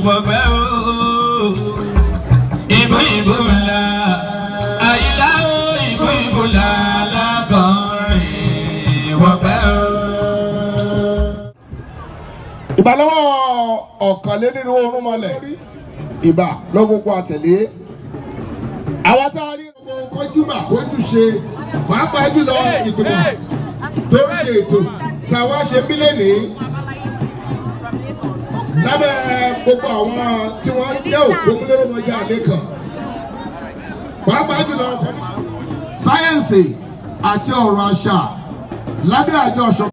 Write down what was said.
Wọ̀gbẹ́ o. Ìbò ìbò ńlá. Àyìnlá o, ìbò ìbò ńlá lákọrin. Wọ̀gbẹ́ o. Ìbà lọ́wọ́ ọ̀kànlénírínwó orúnmọlẹ̀, ìbà lọ́gbogbo àtẹ̀lé àwọn tá a rí. Gbogbo kọjúmà kójú ṣe, pàápàá jùlọ ìgbìmọ̀ tó ń ṣe ètò tá a wá ṣe mílíọ̀nù lábẹ́ gbogbo àwọn tí wọ́n jẹ́ òpómúléròmọjà lẹ́kàn, pàápàá jùlọ sáyẹ́ǹsì àti ọ̀rọ̀ àṣà lábẹ́ àjọ ọ̀ṣọ́.